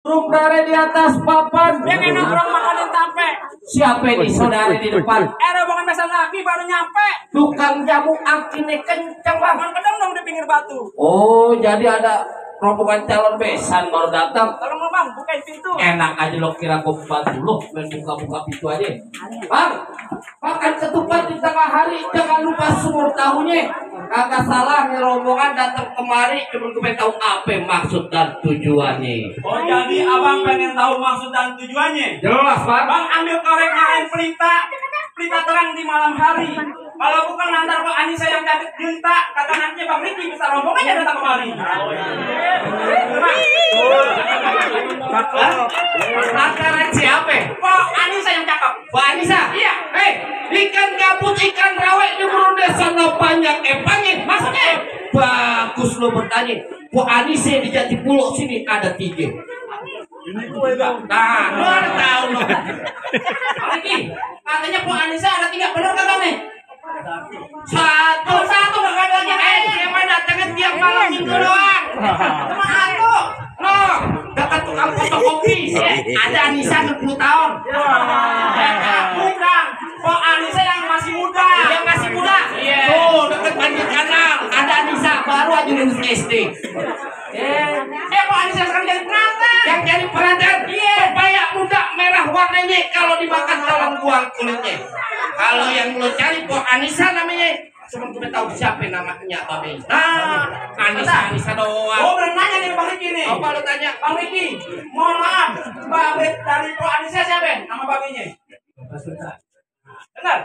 Burung dare di atas papan. Yang enak orang makanin tape. Siapa ini saudara di depan? Rombongan besan lagi baru nyampe. Tukang jamu angkinnya kencang bang. Bang kedong dong di pinggir batu. Oh, jadi ada rombongan calon besan baru datang. Tolong lo bang, bukain pintu. Enak aja lo kira gue bantu lo main buka-buka pintu aja. Bang, makan ketupat di tengah hari, jangan lupa sumur tahunya. Kagak salah nih rombongan datang kemari, cuma gue pengen tahu apa maksud dan tujuannya. Oh jadi abang pengen tahu maksud dan tujuannya? Jelas bang. Bang ambil korek lain pelita terang di malam hari. Kalau bukan nanti Pak Anissa yang cantik junta, kata nanti Bang Riki bisa rombongannya datang kemari. Lantaran siapa? Pak Anissa yang cakep. Pak Anissa? Iya. Ikan gabut, ikan rawek di Burundi sana banyak empangnya. Maksudnya? Bagus lo bertanya. Pak Anissa di Jatipulo sini ada 3. Ini gue dong. Nah, lo ada tahu lo. Riki, katanya Pak Anissa ada 3, benar kata nih? Satu nggak ada lagi. Yang mana datangnya tiap malam minggu doang. Cuma satu. Loh, dapat tukang fotokopi. Ada Anissa 20 tahun. Bukan. Kok Anissa yang masih muda? Yang masih muda. Iya. Tuh, dekat banjir kanal. Ada Anissa baru aja lulus SD. Kok Anissa sekarang jadi pengantin? Yang jadi pengantin. Iya. Pepaya muda merah warnanya kalau dimakan dalam buang kulitnya. Kalau yang lo cari Pok Anissa namanya, cuma gue tahu siapa namanya Babe. Nah, Anissa doang. Oh, bener nanya nih Bang Riki nih. Apa lo tanya? Bang Riki, mohon maaf, Babe dari Pok Anissa siapa? Nama babenya? Dengar?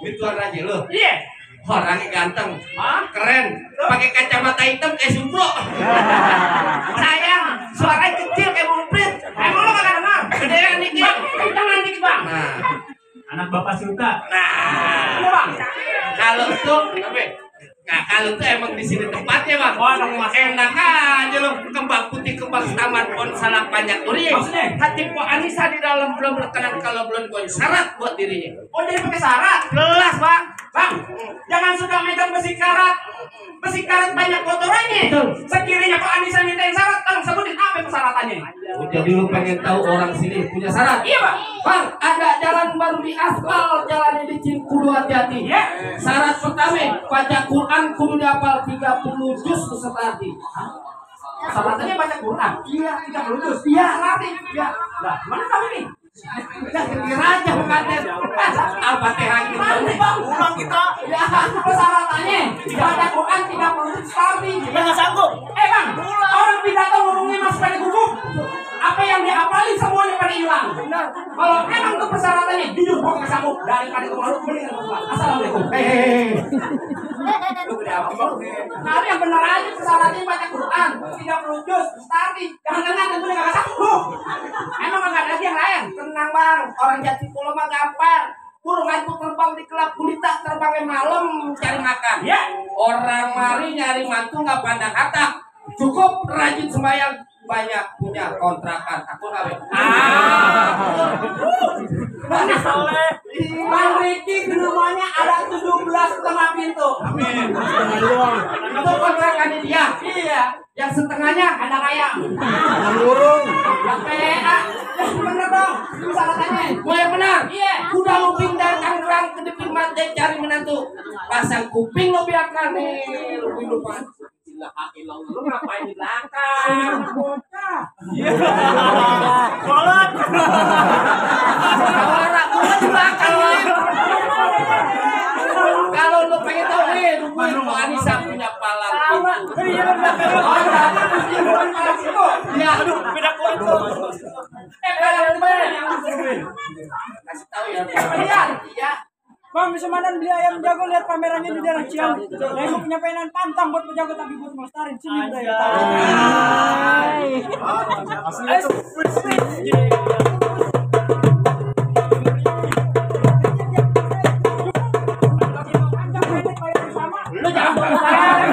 Gituan aja lo. Iya. Orangnya ganteng, Hah? keren, pakai kacamata hitam kayak Sumbro. Sayang, suaranya kecil kayak mumplit. Emang lo kagak dengar? Gedean dikit. Jangan dikit Bang. Nah, Anak Bapak Suta. Iya Bang. kalau tuh, kalau tuh emang di sini tempatnya bang. Oh, emang mas. Enak aja loh, kembang putih, kembang taman, pohon salak banyak duri. Maksudnya? Hati Pok Anissa di dalam belum berkenan kalau belum poin syarat buat dirinya. Oh, jadi pakai syarat? Jelas bang. Bang, jangan suka megang besi karat. Besi karat banyak kotorannya. Sekiranya Pak Anissa mintain syarat, tolong sebutin apa persyaratannya. Oh, jadi lu pengen tahu orang sini punya syarat? Iya Bang. Bang, ada jalan baru di aspal, jalannya di Cikudu hati-hati. Iya. Syarat pertama, baca Quran kudu dihafal 30 juz beserta arti. Syaratnya baca Quran. Iya, 30 juz. iya. Arti. Iya. Lah, mana kamu nih? Udah kira aja bukannya. Apa teh lagi? Bang, ulang kita. Ya, persyaratannya baca Quran 30 juz arti. Nggak sanggup. Bang, orang pidato ngomongnya masih pada gugup. Apa yang dihafalin semuanya pada hilang. Kalau emang itu persyaratannya, jujur gua nggak sanggup. Daripada gua malu, mendingan gua pulang. Assalamualaikum. Lu udah apa? Nah, yang benar aja persyaratannya baca Quran 30 juz, start. Jangan-jangan gue nggak sanggup. Emang nggak ada yang lain. Tenang bang, orang Jatipulo mah gampang. Burung hantu terbang di kelap gulita, terbangnya malam cari makan. Ya. Orang mari nyari mantu nggak pandang harta. Cukup rajin sembahyang, banyak punya kontrakan. Aku ngawe. Bang Riki di rumahnya ada 17,5 pintu. Amin. Itu kontrakannya dia. Iya. Yang setengahnya kandang ayam. Burung. PA. Bener dong. Persyaratannya. Mau yang benar? Iya. Kuda luping dari Tangerang ke depan mati cari menantu. Pasang kuping lo biarkan nih. Luping lupa. Lu ngapain di belakang? Bocah. Sholat. Suara gua di belakang nih. Kalau lu pengen tahu nih, hubungin Pok Anissa punya palang pintu. Ya, Aduh, beda foto. kasih tahu ya. Iya. Bang, bisa mana beli ayam jago, lihat pamerannya di daerah Ciawi. Yang punya mainan pantang buat penjago tapi buat melestariin sini udah ya. Lu jangan bayaran.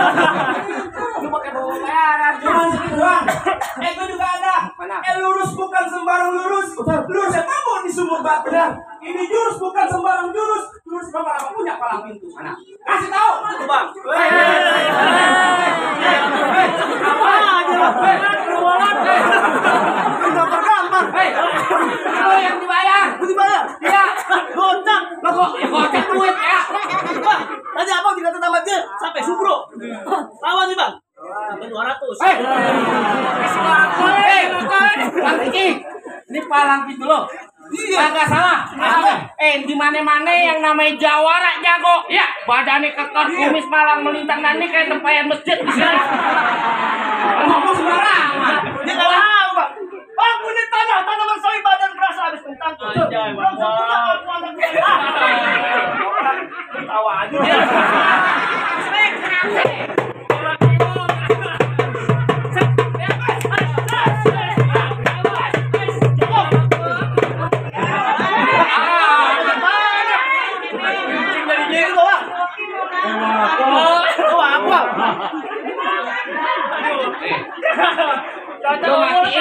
Lu pakai bawa bayaran. Cuma segitu doang. Itu juga ada. Mana? Lurus bukan sembarang lurus. Lurus yang mampu di sumur batu. Ini jurus bukan sembarang jurus. Lurus bapak punya palang pintu. Mana? Kasih tahu. Itu bang. Apa aja? palang gitu loh. Iya, kagak salah. Di mana-mana yang namanya jawara jago. Ya, badannya kekar, kumis malang melintang nanti kayak tempayan masjid di sini. Ngomong sembarangan. Dia nggak tahu, Bang. Bang, punya tanaman sawi badan berasa habis kentang. Anjay, Bang. Tawa aja.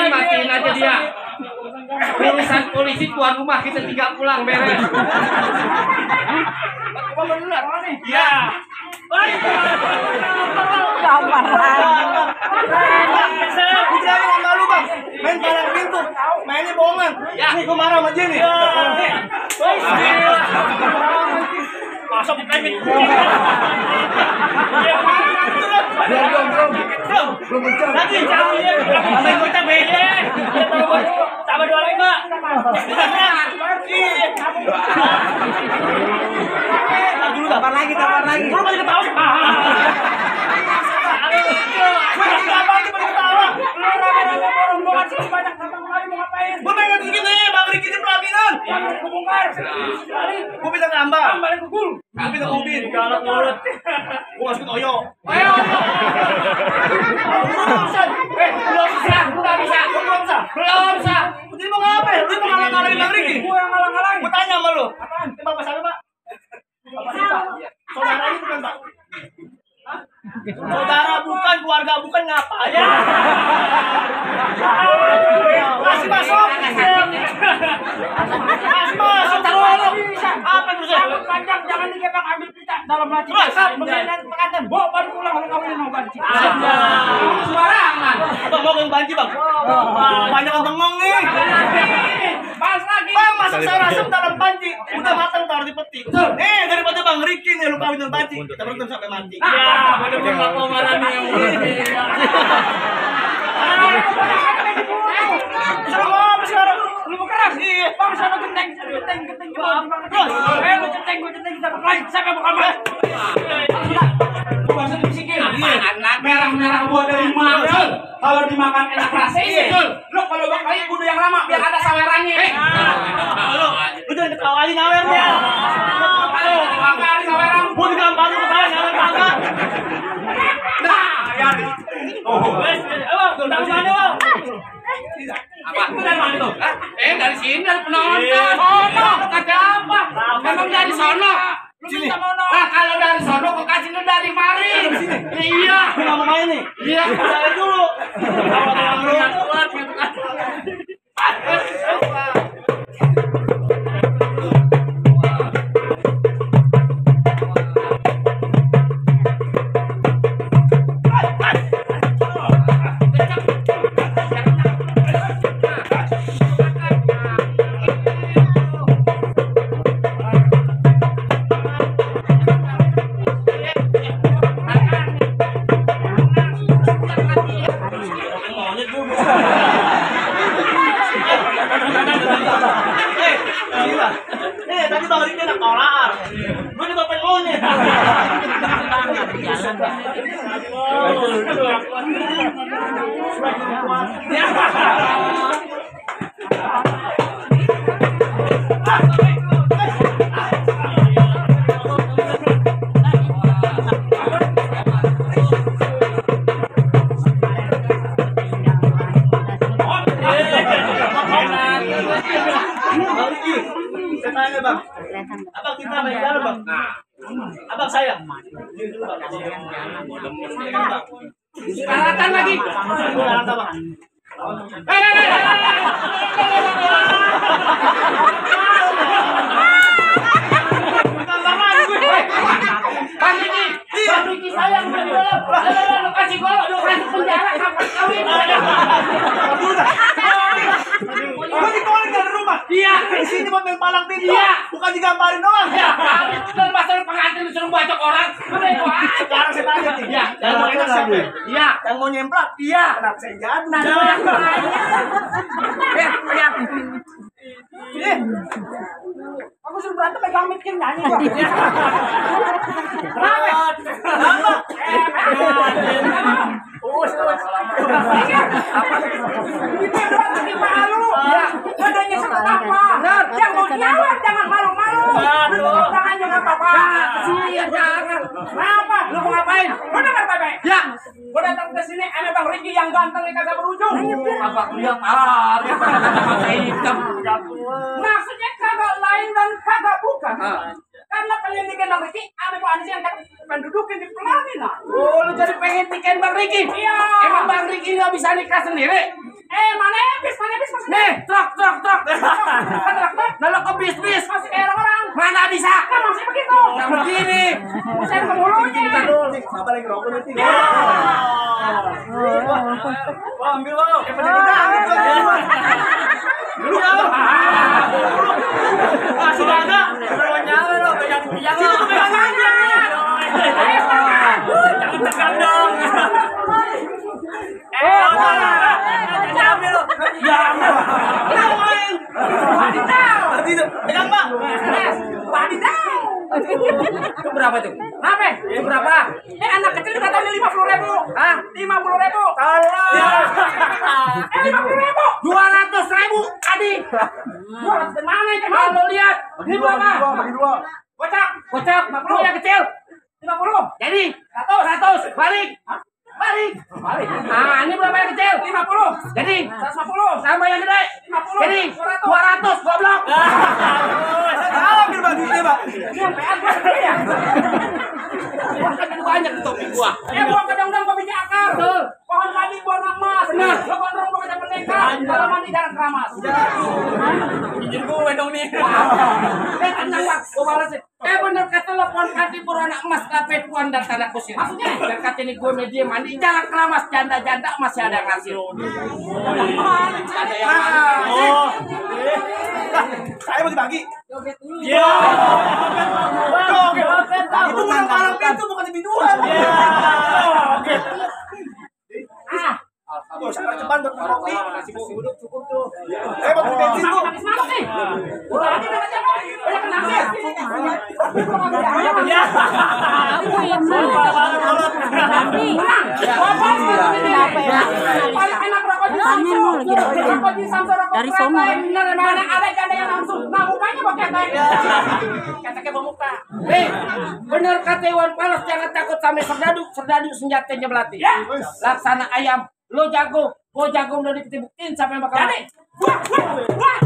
Matiin aja dia. Urusan polisi tuan rumah kita tinggal pulang beres. Iya. Main palang pintu, mainnya bohongan. Ya. Nih, gua marah sama dia nih. Masa bukan belum mencari. Lagi cari ya. Apa yang kita beda? Tambah 2 lagi, Mbak. Dulu tambah lagi. Belum lagi ketawa. Gue pengen begini, Bang Riki ini pelaminan. Gue bisa nambah. Gue bisa kubin. Galak mulut. Gue masukin Oyo. Belum bisa. Jadi mau ngapain? Lu mau ngalang-ngalangin Bang Riki? Gue yang ngalang-ngalang. Gue tanya sama lu. Apaan? Ini Bapak siapa, Pak? Bapak siapa? Saudara ini bukan, Pak? Hah? Saudara bukan, keluarga bukan, ngapain? Masih masuk. Apa terusnya? Rambut panjang jangan dikepang ambil pita dalam hati. Terus? Mengenai pengantin. Bawa baru pulang kalau kawin mau banci. Sembarangan. Bang, mau ke banci, Bang? Banyak yang bengong nih. Bahas lagi. Bang, masak sayur asem dalam panci. Udah matang taruh di peti. Nih, daripada Bang Riki nih lu kawin dengan panci. Kita berantem sampai mati. Ya, bener-bener nggak mau marah nih yang Sekarang Lu mau keras? Iya. Bang, sana genteng. Terus. Lu centeng, gue centeng kita berkelahi. Siapa yang bakal main? Gua langsung dibisikin. anak Merah-merah buah dari mana? Kalau dimakan enak rasanya. Iya. Lu kalau bakal kudu yang lama biar ada sawerannya. lu jangan ketawain awernya. Ayo, makan saweran. Gua di dalam pantu ketawa jangan tangga. Nah, ya. Wes, ayo, dari mana, Bang? apa? Itu dari mana tuh? Dari sini dari penonton. Sono, kata apa? Memang dari sono. Lu minta mono. Nah, kalau dari sono kok kasih lu dari mari. Iya. Gua nggak mau main nih. Iya. Udah dulu. Gila. Tadi Bang Riki nak kolar. Gue juga pengen monyet. Bang Riki, saya tanya Bang. Abang kita main dalam Bang. Abang saya. Karatan lagi. Karatan Bang. Bang Riki sayang udah di dalam. Lu kasih gol, lu masuk penjara sampai kawin. Gue dikeluarin dari rumah. Iya. Di sini buat main palang pintu. Iya. Bukan digambarin doang. Ya, dan pasal pengantin disuruh bacok orang. Sekarang saya tanya nih. Iya. Yang mau enak siapa? Iya. Yang mau nyemplak? Iya. Kenapa saya jadi? Nah, bikin nyanyi gua. Badannya seperti apa? Yang mau nyawa jangan malu-malu. Jangan juga apa-apa. Jangan. Kenapa? Lu mau ngapain? Udah ngapain? Ya. Gua datang ke sini ada Bang Riki yang ganteng nih kagak berujung. Apa lihat hari pakai hitam. Maksudnya kagak lain dan kagak bukan. Karena kalian bikin Bang Riki, ada Pak Anies yang pengen dudukin di pelaminan. Oh, lu jadi pengen nikahin Bang Riki? Iya. Emang Bang Riki nggak bisa nikah sendiri? Mana bis maksudnya? Nih, truk. Lalu ke bis. Masih kayak orang-orang. Mana bisa? Kan maksudnya begitu. Nah, begini. Saya ke hulunya. Sabar lagi rokok nanti. Wah, ambil lo. Dulu apa? Sudah ada. Belum nyala lo, pegang lo. Pegang aja. Jangan tekan dong. Ambil lo. Ya, ngapain? Wadidaw. Pegang, Pak. Wadidaw. Itu berapa tuh? Apa? Itu berapa? Anak kecil udah tahu 50.000. Hah? 50.000. Tolong. 50.000. 200.000 tadi. Gua dari mana itu? Kalau lihat, ini berapa? Gocap. Kocak, 50 yang kecil. 50. Jadi 100 balik. Ah, ini berapa yang kecil? 50. Jadi 150. sama yang gede. 50. Jadi 200 goblok. Ambil bajunya, Pak. Ini yang PR gua gede ya. Wah, kan banyak topi gua. Gua kadang-kadang gua bikin akar. Betul. Pohon padi warna emas. Benar. Lo gondrong gua kaca pendekar. Kalau mandi jarang keramas. Izin gue dong nih. Tenang Bang, gua balas sih. Bener kata telepon kati pur anak emas kape tuan dan tanah kusir. Maksudnya, dan kata ini gue media mandi jarang keramas janda-janda masih ada yang ngasih. Ada yang ngasih. Oh. Saya mau dibagi. Iya. Oke. Itu bukan malam itu bukan lebih dua. Iya. Oke. Tuh, sangat cepat buat kopi. Cukup tuh. Buat bensin tuh. Habis malam nih. Udah lagi udah aja. Banyak kenal ya. Ya. Aku yang mana? Tapi Paling enak rokok di Tanya mau lagi rokok di Samsung rokok dari sono. bener mana ada janda yang langsung. Nah mukanya pakai ketek. Keteknya bawa muka. Bener kata Iwan Fals jangan takut sampai serdadu senjatanya belati. Ya. Laksana ayam, lo jago, gue jago udah dibuktiin sampai bakal. Jadi, wah.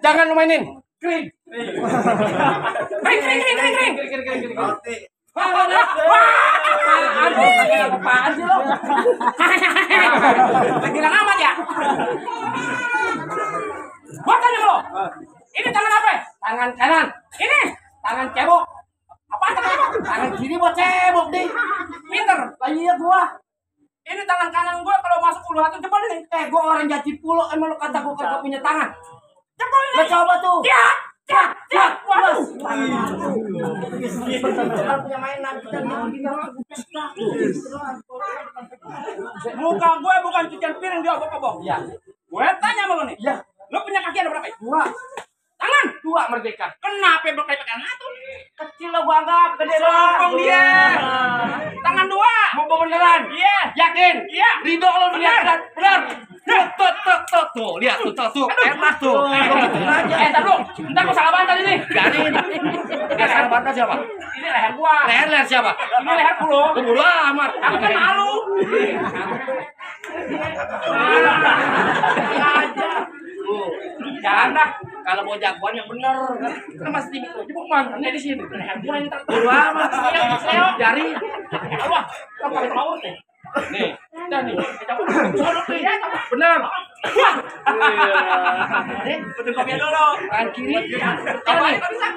Jangan lu mainin. Kering. Kering. Apaan sih lo? Bilang amat ya. Gua tanya lo. Ini tangan apa? Tangan kanan. Ini Tangan cebok. apa tangan? Tangan kiri buat cebok deh. Pinter. Iya gua. Ini tangan kanan gua kalau masuk ulu hati jebol ini. Gua orang Jati Pulo emang lo kata gua kagak punya tangan. Jebol ini. Lo coba tuh. Ya. Waduh. Punya mainan kita Muka gue bukan cucian piring dia obok-obok. Iya. Gue tanya sama lo nih. Iya. Lo punya kaki ada berapa? Dua. Tangan. Dua merdeka. Kenapa berkali-kali satu? Kecil lo gua anggap gede Sombong dia. Tangan dua. Mau beneran? Iya. Yakin? Iya. Ridho lo lihat benar. Tuh, lihat tuh. Enak tuh. Entar dulu. Entar gue salah bantal ini. Biarin. Ini salah bantal siapa? Ini leher gua. Leher siapa? Ini leher lu. Bodo amat. Aku kan malu. Aja. Jangan dah. Kalau mau jagoan yang bener. Kan masih tinggi. Jepuk mantannya di sini. Leher gua ini bodo amat. Jari. Wah, kamu pakai power nih. Nih, dan nih, sorot nih, bener. Betul kopi dulu. Tangan kiri, Apa ini bisa?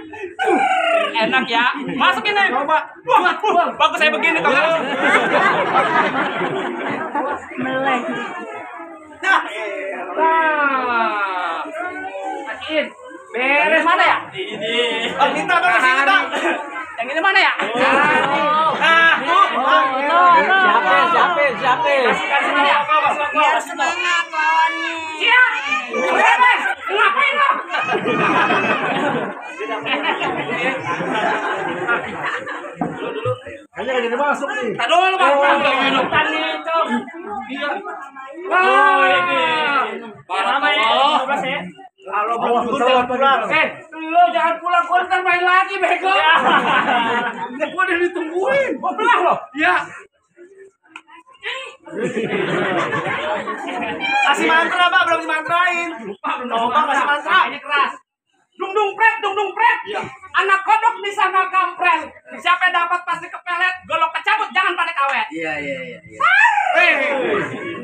Enak ya. Masukin nih. coba. Wah, bagus saya begini tuh. melek. Nah, matiin. Beres mana ya? Ini. Oh, kita mana sih kita? Yang ini mana ya? Siapa? Biar semangat lawannya. Iya. Ngapain dia masuk nih. Tadi dulu bang. Tani itu. Iya. Oh ini. Nama ya. Kalau belum pulang. Lo jangan pulang, gua ntar main lagi, bego. Gua udah ditungguin. Gua belah loh. Ya. Kasih mantra, Pak, belum dimantrain. Coba kasih mantra. Ini keras. Dung dung pret. Anak kodok di sana kampret. Siapa yang dapat pasti kepelet, golok kecabut jangan pada kawet. Iya.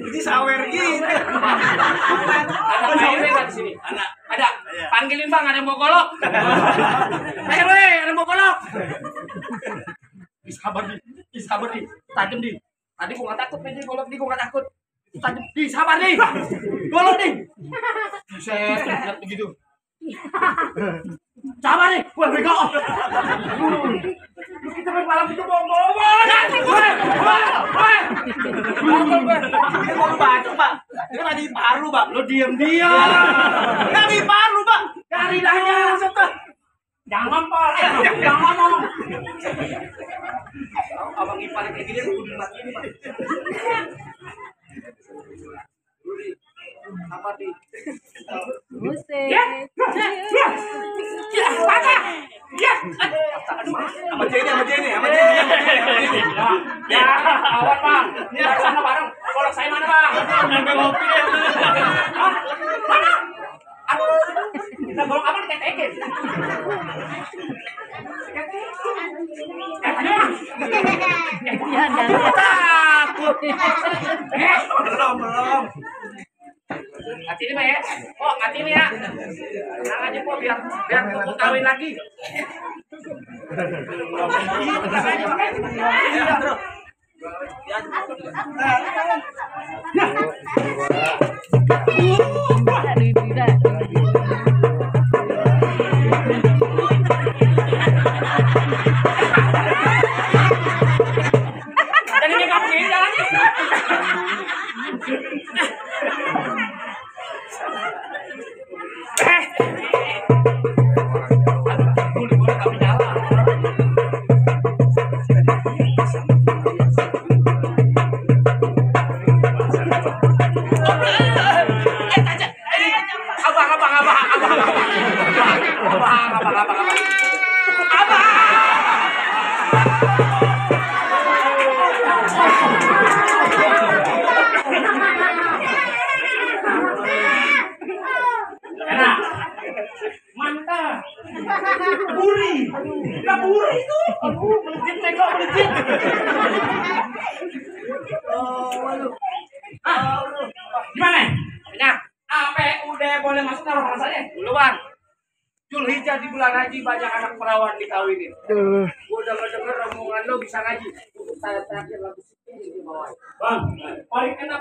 Ini sawer gitu. Ada main nggak di sini? Ada. Panggilin bang, ada yang mau golok. Ayo ada yang mau golok. Sabar nih. Tajam nih. Tadi gua nggak takut nih golok nih, gua nggak takut. Tajam nih, sabar nih. Golok nih. Saya lihat begitu. Sabar nih, gua bego. Lu kita main malam itu bohong. Ini mau bacok, Pak. Ini kan ada paru, Pak. Lu diam. Ada paru, Pak. Cari dahnya. Jangan ngompol, jangan ngomong. Abang ipar kayak gini lu kudu mati ini, Pak. Apa di? Buset. Ya, patah. Ya. Sama Jenny. Ya, awan, Bang. Ya, sana bareng. Golok saya mana, Bang? Sampai ngopi deh. Mana? Kita golok apa nih kayak Ya jangan. takut. Belum. Hati ini, Pak ya. Oh, hati ini ya. Tenang aja, kok biar aku kawin lagi. Dan ini kamu ini jalannya. Boleh kami jalan. Enak. Mantap. Buri. Enggak buri itu. Aduh, melejit nego, melejit. Gimana? Banyak. Apa udah boleh masuk kalau rasanya? Dulu, Bang. Zulhijjah di bulan haji banyak anak perawan dikawinin. Gua denger omongan lo bisa ngaji. Untuk saya terakhir lagu sini di bawah. Bang, Paling enak